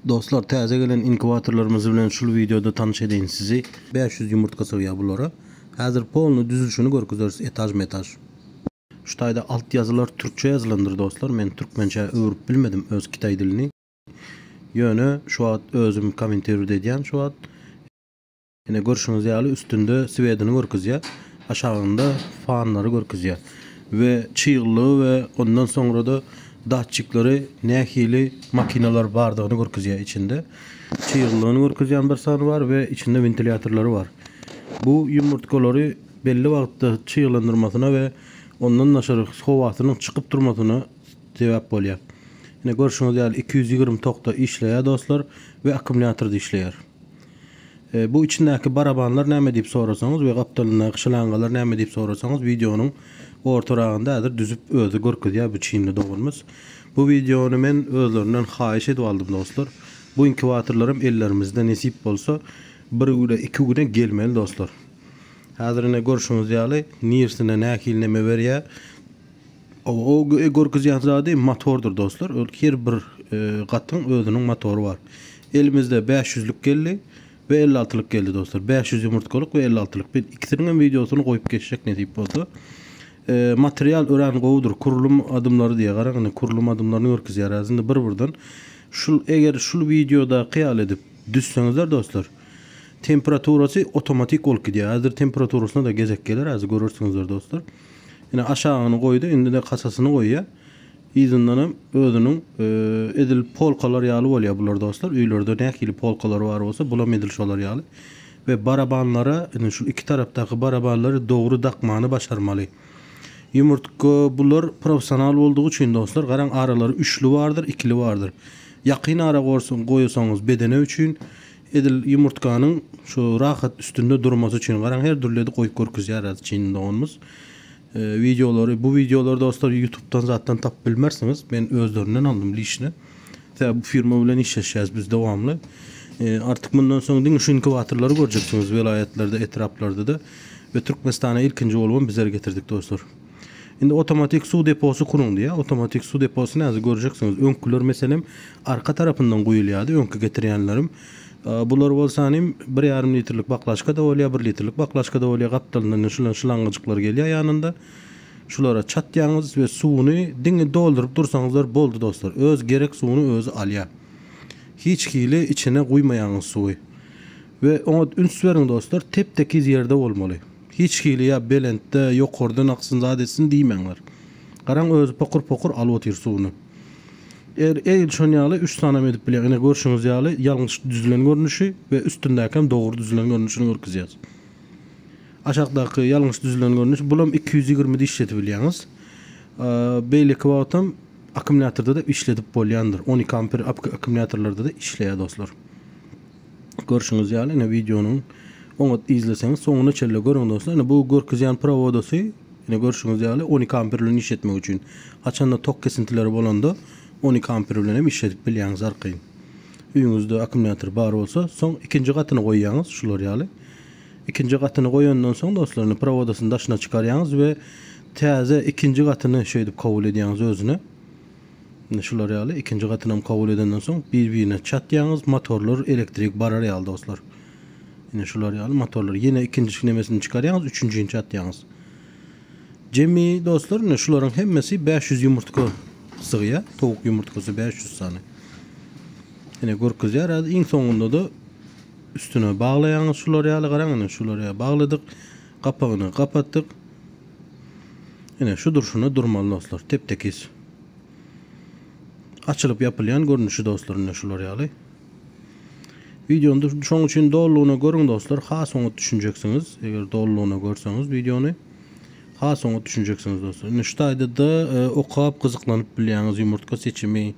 Dostlar täze gelen inkubatorlarymyz bilen şul wideoda tanyş edeýin sizi. 500 ýumurtga sygýar bulara. Häzir polny düzülişini görkezeris etaž metaž. Şu taýda alt ýazylar türkçe ýazylandyr dostlar men türkmençä öwrüp bilmedim öz kitaý dilini. Ýöne şu wagt özüm kommentirowat edýän şu wagt. Ine görşüňiz ýaly üstünde swedini görkezýär. Aşagynda fanlary görkezýär. We çyglygy we ondan soňra-da datçikleri nähili makinalar bardygyny görkezýär içinde. Çyglylygyny görkezýän bir sany bar we içinde wentilýatorlary bar. Bu ýumurtgalary belli wagtda çyglandyrmasyna we ondan daşary howasynyň çykyp durmasyna sebäp bolýar. Ine görşüňiz ýaly 220 tokda işleýär dostlar we akkumulýatorda işleýär. Bu içindäki barabanlar näme diýip sorasaňyz we gapdalyndaky şlangalar näme diýip sorasaňyz wideonyň ortaragynda häzir düzüp özi görkezýär bu çinli doganymyz. Bu wideony men özlerinden haýyş edip aldym dostlar. Bu inkubatorlaram ellerimizde nesip bolsa bir güne iki güne gelmeli dostlar. Häzir ine görşüňiz ýaly nirsine nähili neme berýär. O görkezýän zady motordyr dostlar. Ol her bir gatyň özüniň motory bar. Elimizde 500-lük geldi we 56-lyk geldi dostlar. 500 ýumurtgalyk we 56-lyk. Men ikisiniň hem wideosyny goýup geçjek nesip bolsa. Material örän gowudyr. Kurulum adymlary diýe garaň indi kurulum adymlaryny görkezýär indi bir-birden. Şul eger şul wideodaky ýaly edip düzseňizler dostlar. Temperaturasy otomatik bolup gidýär. Häzir temperaturasyna da gezek geler, häzir görersiňizler dostlar. Ine aşagyny goýdy, indi-de kasasyny goýýar. Yzyndanam özüniň edil polkalar ýaly bolýar bular dostlar. Öýlerde nähili polkalar bar bolsa, bulam edil şolar ýaly. We barabanlara, indi şu iki tarapdaky barabanlary dogry dakmany başarmaly. Ýumurtga bular professional boldugy üçin dostlar, garaň aralary üçli bardyr, ikili bardyr. Ýakyn ara goýsaňyz bedene üçin edil ýumurtganyň şu rahat üstünde durmasy üçin garaň her dürli edip goýup görkezýär häzir çinli doganymyz. Wideolary bu wideolary dostlar ýutubdan zatdan tapyp bilmersiňiz. Men özlerinden aldym lişni. Sebäbi bu firma bilen işleşýäs biz dowamly. Artyk mundan soň diňe şu inkubatorlary görjeksiňiz welaýatlarda, etraplarda-da we Türkmenistana ilkinji bolubam bizler getirdik dostlar. Indi otomatik suw deposy kuruň diýýär. Otomatik suw deposy näze görjeksiňiz. Öňküler meselem arka tarapyndan guýulýardy, öňki getirýänlerim. Bular bolsa nim bir ýarym litrlik baklaşka-da bolýar, bir litrlik baklaşka-da bolýar. Gapdalyndan indi şular şlangajyklar gelýär ýanynda. Şulara çatýaňyz we suwuny diňe dolduryp dursaňyzlar boldy dostlar. Öz gerek suwuny özi alýar. Hiç hili içine guýmaýaňyz suwy. We oňat üns beriň dostlar, tep-tekiz ýerde bolmaly. Hiç hili ýa belentde, ýokardan aksyn zat etsin diýmäňler. Garaň özi pokur-pokur alyp otyr suwuny. Er edil şon ýaly üç sanam edip bilýär. Ine görşüňiz ýaly ýalňyş düzülen görnüşi we üstündäkem dogry düzülen görnüşini görkezýäs. Aşakdaky ýalňyş düzülen görnüş bulam 220 de işledip bilýäňiz. Beýleki wagtam akkumulýatorda da işledip bolýandyr. 12 amper akkumulýatorlarda da işleýär dostlar. Görşüňiz ýaly ine wideonyň oňat izleseňiz soňuna çenli görüň dostlar. Ine bu görkezýän prowodasy ine görşüňiz ýaly 12 amper bilen işletmek üçin. Haçanda tok kesintileri bolanda 12 amper bilen hem işledip bilýäňiz arkaýyn. Öýüňizde akkumulýator bar bolsa, soň ikinji gatyny goýýaňyz şular ýaly. Ikinji gatyny goýandan soň dostlar ine prowodasyny daşyna çykarýaňyz we täze ikinji gatyny şeýdip kabul edýäňiz özüne. Ine şular ýaly ikinji gatynam kabul edenden soň bir-birine çatýaňyz motorlar elektrik barar ýaly dostlar. Ine şular ýaly motorlar ýene ikinji nemesini çykarýaňyz üçünjini çatýaňyz. Jemi dostlar ine şularyň hemmesi 500 ýumurtga sygýar. Towuk ýumurtgasy 500 sany. Ine görkezýär häzir iň soňunda-da üstüne baglaýaňyz şular ýaly garaň ine şular ýaly bagladyk. Gapagyny gapatdyk. Ine şu durşuna durmaly dostlar. Tep-tekiz. Açylyp ýapylýan görnüşi dostlar ine şular ýaly. Wideony şoň üçin dolulygyna görüň dostlar. Has oňat düşünjeksiňiz. Eger dolulygyna görseňiz wideony has oňat düşünjeksiňiz dostlar. Ine şu taýda-da e, okap gyzyklanyp bilýäňiz ýumurtga seçimi.